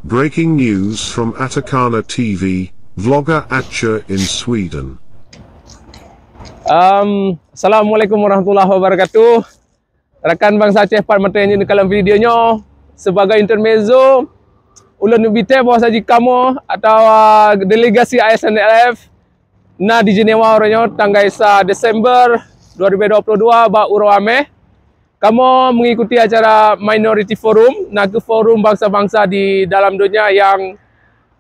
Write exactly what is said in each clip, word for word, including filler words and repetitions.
Breaking news from Atakana T V, vlogger Acha in Sweden. Um, Assalamualaikum warahmatullahi wabarakatuh. Rakan bansa Aceh pat mata nyang neukalon video nyoe, sebagai intermezzo, ulôn neubitée bahwa saji kamoe atawa delegasi I S N L F na di Jenewa uroe nyoe tanggai sa Desember dua ribu dua puluh dua bak uroe Ameh. Kamoe mengikuti acara Minority Forum, na kheueh forum bansa-bansa di dalam donya yang,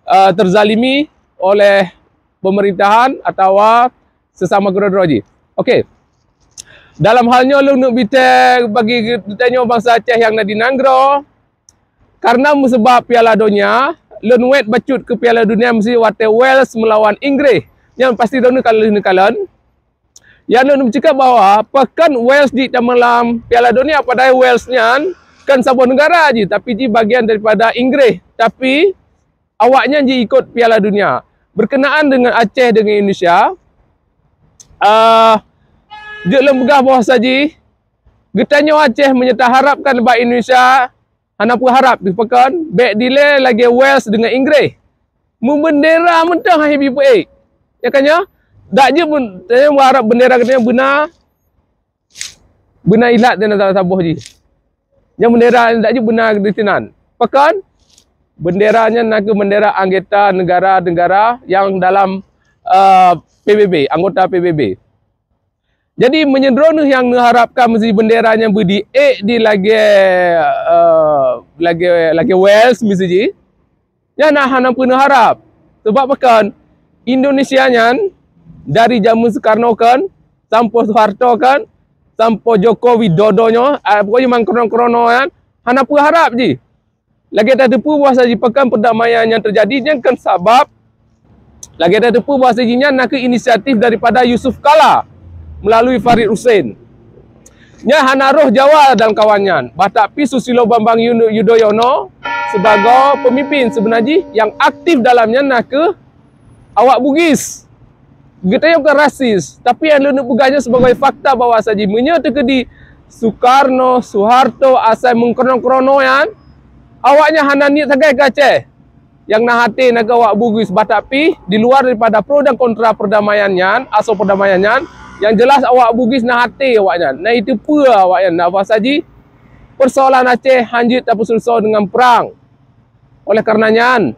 eh, terzalimi oleh pemerintahan atawa sesama keudroe-droe jih. Okey. Dalam hal nyoe lôn neuk bitée bagi geutanyoe bansa Aceh nyang na di nanggroe, karena meusabab Piala Donya, lôn wet bacut keu Piala Dunia meusi watée Wales meulawan Inggris. Nyan pasti droeneuh ka lheueh neukalon. Nyang lôn meucakap bahwa pakon Wales jih tameulam Piala Dunia, padahai Wales nyan kan saboh negara jih, tapi jih bagian daripada Inggris. Tapi awaknyan jih ikot Piala Dunia. Berkenaan dengan Aceh dengan Indonesia, ah, jeuet lôn peugah bahwa saji geutanyoe Aceh meunyoe taharapkan bak Indonesia, hana peuharap teuh pakon, bék dilée lagée Wales dengan Inggris. Meubendera mantong han hibi peuék. Ya kan nyoe? Dak jeuet pun, tanyoe meuharap bendera geutanyoe beuna, beuna ilat dan saboh jih. Nyang bendera dak jeuet beuna di sinan. Pakon? Bendera nyan na kheueh bendera anggota negara-negara yang dalam, eh, P B B, anggota P B B. Jadi, meunyoe droeneuh nyang neuharapkan meusi bendera nyan beudiék di lagée, eh, lagée, lagée Wales meusi jih, nyan na hana peue neuharap. Sebab pakon? Indonesia nyan dari jameun Soekarno kan, sampoe Soeharto kan, sampoe Joko Widodo nyoe, ah, pokoknya mang keureunoe-keureunoe nyan, hana peue harap jih. Lagée tateupeue bahwa saji pakon perdamaian nyang teujadi nyan kan sabab lagée tateupeue bahwa saji nyan na kheueh inisiatif daripada Yusuf Kala melalui Farid Hussein. Nyan hana roh Jawa dan kawan nyan. Bah tapi Susilo Bambang Yudo-, Yudhoyono sibagoe pemimpin seubeuna jih nyang aktif dalam nyan na kheueh awak Bugis. Geutanyoe kon rasis, tapi nyang lôn peugah nyoe sibagoe fakta bahwa saji meunyoe teukeudi Soekarno, Soeharto asai meukeureunoe-keureunoe nyan, awaknyan hana niet sagai keu Aceh. Nyang na até na kheueh awak Bugis, bah tapi di luar daripada pro dan kontra perdamaian nyan, asoe perdamaian nyan, nyang jeulaih awak Bugis na até awaknyan, na jiteupeue awaknyan, na bahwa saji persoalan Aceh hanjeuet tapeuseuleusoe deungon prang. Oleh karena nyan,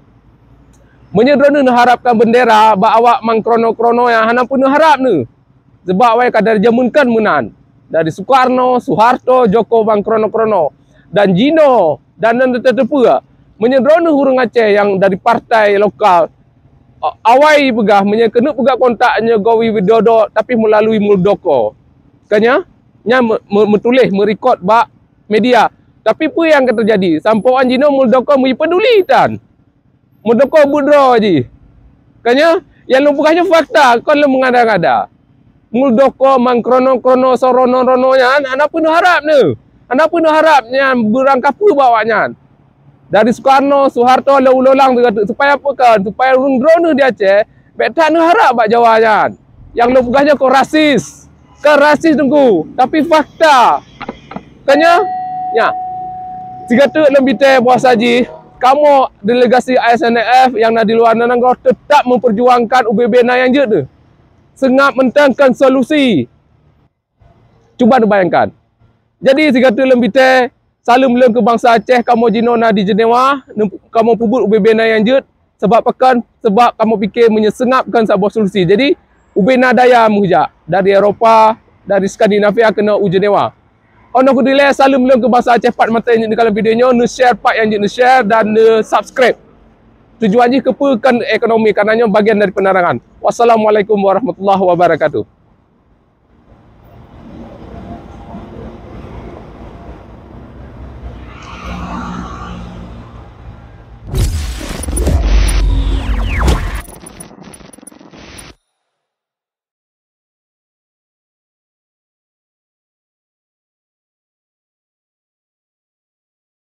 meunyoe droeneuh neuharapkan bendera bak awak mang keureunoe-keureunoe nyan, hana peue neuharap neuh. Sebab awai ka dari jameun kan meunan. Dari Soekarno, Soeharto, Joko mang keureunoe-keureunoe. Dan jinoe, dan, dan teupeue. Meunyoe droeneuh ureuëng Aceh nyang dari partai lokal, a-, awai peugah, meunyoe keuneuk peugah kontak nyoe Joko Widodo, tapi melalui Muldoko. Ka nyan, nyan me-, me-, meutuléh, meurikot bak media. Tapi peue nyang ka teujadi? Sampoe an jinoe Muldoko meupeuduli tan. Muldoko beudroe jih. Ka nyan, nyang lôn peugah nyoe fakta, kon lôn meungada-ngada. Muldoko mang keureunoe-keureunoe soroe-soroe nyan, hana peue neuharap neuh. Hana peue neuharap nyan beurangkapeue bak awaknyan. Dari Soekarno, Soeharto, lé ulang-ulang, supaya apa kan? Supaya ureuëng droeneuh di Aceh bék that neuharap bak Jawa nyan. Nyang lôn peugah nyoe kon rasis. Kon rasis Teungku, tapi fakta. Ka nyan, nya. Sigoe teuk lôn bitée bahwa jih, kamoe delegasi I S N L F nyang na di luwa nanggroe teutap meupeurjuangkan ubé-bé na nyang jeuet deuh. Seungab mantong kon solusi. Cuba neubayangkan. Jadi, sigoe teuk lôn bitée, saleuem lôn keu bansa Aceh, kamoe jinoe na di Jenewa, kamoe peubuet ubé-bé na nyang jeuet, sabab pakon, sabab kamoe pike meunyoe seungab kon saboh solusi. Jadi, ubé na daya meuhijak dari Eropa, dari Skandinavia keunoe u Jenewa. Óh noe keudilée, saleuem lôn keu bansa Aceh pat mantong nyang neukalon video nyoe, neushare pat nyang jeuet neushare dan neusubscribe. Tujuan jih keupeue kon ekonomi, karena nyoe bagian dari penerangan. Wassalamualaikum warahmatullahi wabarakatuh.